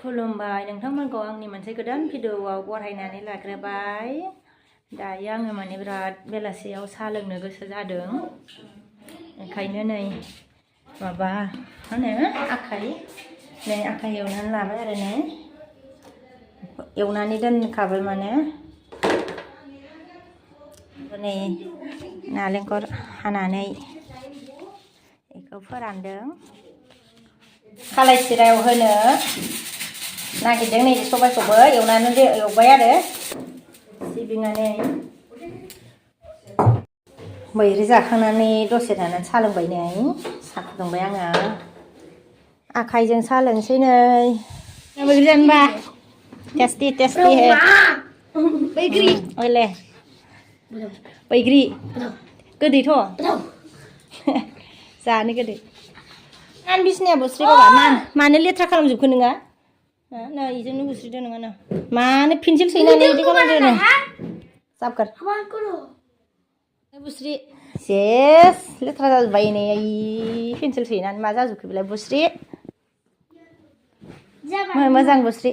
खुलुमबाय नोंथांमोनखौ आंनि मोनसे गोदान भिडिअआव बरायनानै लाग्रोबाय। दायो आङो माने बिराद बेलासियाव साहा लोंनो गोसो जादों। ओंखायनो नै माबा मा होनो आखाइ एवनानै लाबाय आरो नै एवनानै दोनखाबाय माने नै नालेंखर हानानै बेखौ फोरानदों। खालाय सिरायाव होनो नागिरदों नै सबायखौबो एवबाय आरो सिबिङा नै बैग्रि जाखांनानै दसे थानानै साहा लोंबाय नै साहा फुदुंबाय आङो आखाइजों साहा लोंसै नै बैग्रि जानोबा टेस्टि बैग्रि ओइले बैग्रि गोदैथ' जानो गोदै आं बिसिनाया बुस्रि बाबा मानो लेथ्रा खालामजोबखो नोङो नै इजोंनो बुस्रिदो नोङो ना मानो पेन्सिल सैनानै बिदि खालामदो नो जाबगार बुस्रि सेस लेथ्रा जाजोब्बाय नै पेन्सिल सैनानै मा जाजोबखो बेलाय बुस्रि मोजां बुस्रि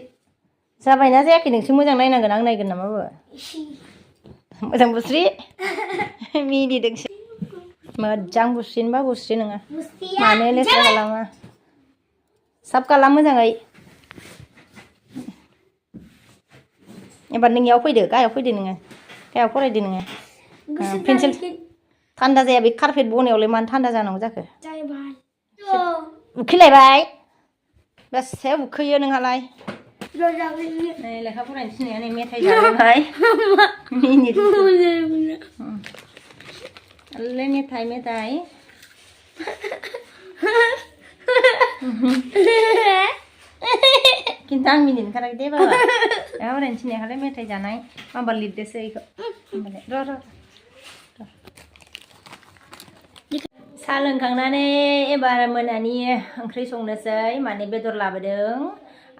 जाबायना जायाखै नोंसो मोजां नायनांगोन आं नायगोन नामाबो मोजां बुस्रि मिनिदोंसो मोजां बुस्रिनोबा बुस्रि नोङो मानो लेथ्रा खालामा साफ खालाम मोजाङै एबार नोंनियाव फैदो गाहायाव फैदो नोङो गाहायाव फरायदो नोङो पेन्सिल थान्दा जाया बे कारपेट बनायावलाय मानो थान्दा जानांगौ जाखो उखैलायबाय बेसे उखैयो नोंहालाय नै लेखा फरायनो थिननाया नै मेथाइ जाबाय ले मेथाइ खिन्थु आं मिनिनो ओंखाराखै दे बाबा लेखा फरायनो थिननायखालाय मेथाइ जानाय माबा लिरदोसो बेखौ र' साहा लोंखांनानै एबार मोनानि ओंख्रि संनोसै माने बेदर लाबोदों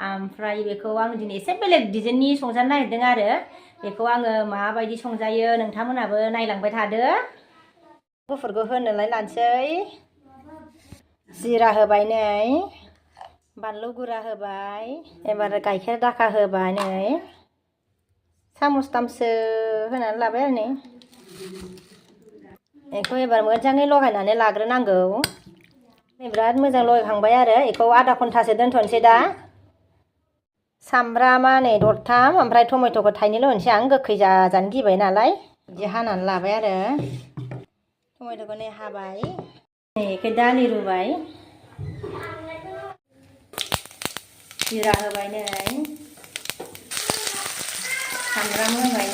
ओमफ्राय बेखौ आं दिनै एसे बेलेग डिजाइननि संजानो नागिरदों आरो बेखौ आङो माबायदि संजायो नोंथांमोनहाबो नायलांबाय थादो गुफुरखौ होनोलाय लानोसै जिरा होबाय नै बानलु गुरा होबाय एबार गाइखेर दाखा होबाय नै सामसथामसो होनानै लाबाय आरो नै बेखौ एबार मोजाङै लगायनानै लाग्रोनांगौ बिराद मोजां लगायखांबाय आरो बेखौ आधा घन्टासो दोनथ'नोसै दा सामब्रामा नै दरथाम ओमफ्राय टमेट'खौ थाइनैल' होनोसै आं गोखै जाजानो गिबाय नालाय बिदि हानानै लाबाय आरो टमेट'खौ नै हाबाय नै बेखौ दालि रुबाय जिरा होबाय नै सामब्राम होबाय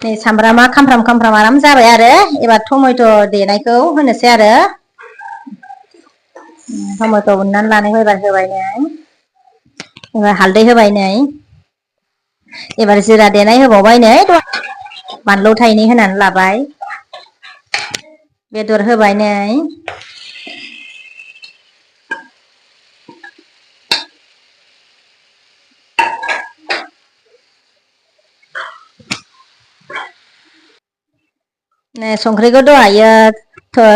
नै सामब्रामा खामफ्राम आराम जाबाय आरो एबार टमेट' देनायखौ होनोसै आरो टमेट' उननानै लानायखौ एबार होबाय नै एबार हालदै होबाय नै एबार जिरा देनाय होबावबाय नै बानलु थाइनै होनानै लाबाय बेदर होबाय नै संख्रिखौ दहायो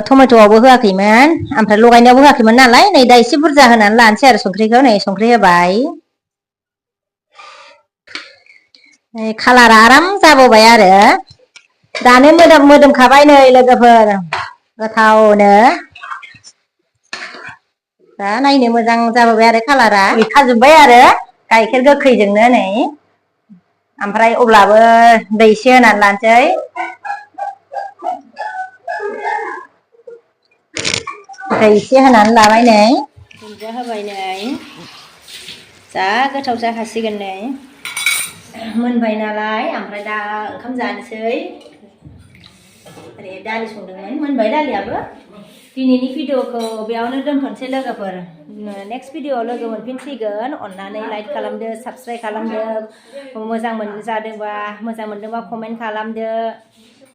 टमेट'आवबो होआखैमोन ओमफ्राय लगायनायावबो होआखैमोन नालाय नै दा एसे बुरजा होनानै लानोसै आरो संख्रिखौ नै संख्रि होबाय कालारा आराम जाबोबाय आरो दानो मोदोमखाबाय नै लोगोफोर गोथावनो दा नायनो मोजां जाबोबाय आरो कालारा गैखाजोब्बाय आरो गाइखेर गोखैजोंनो नै ओमफ्राय अब्लाबो दै एसे होनानै लानोसै दै एसे होनानै लाबाय नै दुन्दिया होबाय नै जा गोथाव जाखासिगोन नै मोनबाय नालाय ओमफ्राय दा ओंखाम जानोसै ओरै दालि संदोंमोन मोनबाय दालियाबो दिनैनि भिडिअखौ बेयावनो दोनथ'नोसै लोगोफोर नेक्स्ट भिडिअआव लोगो मोनफिनसिगोन अननानै लाइक खालामदो साबस्क्राइब खालामदो मोजां मोनदोंबा कमेन्ट खालामदो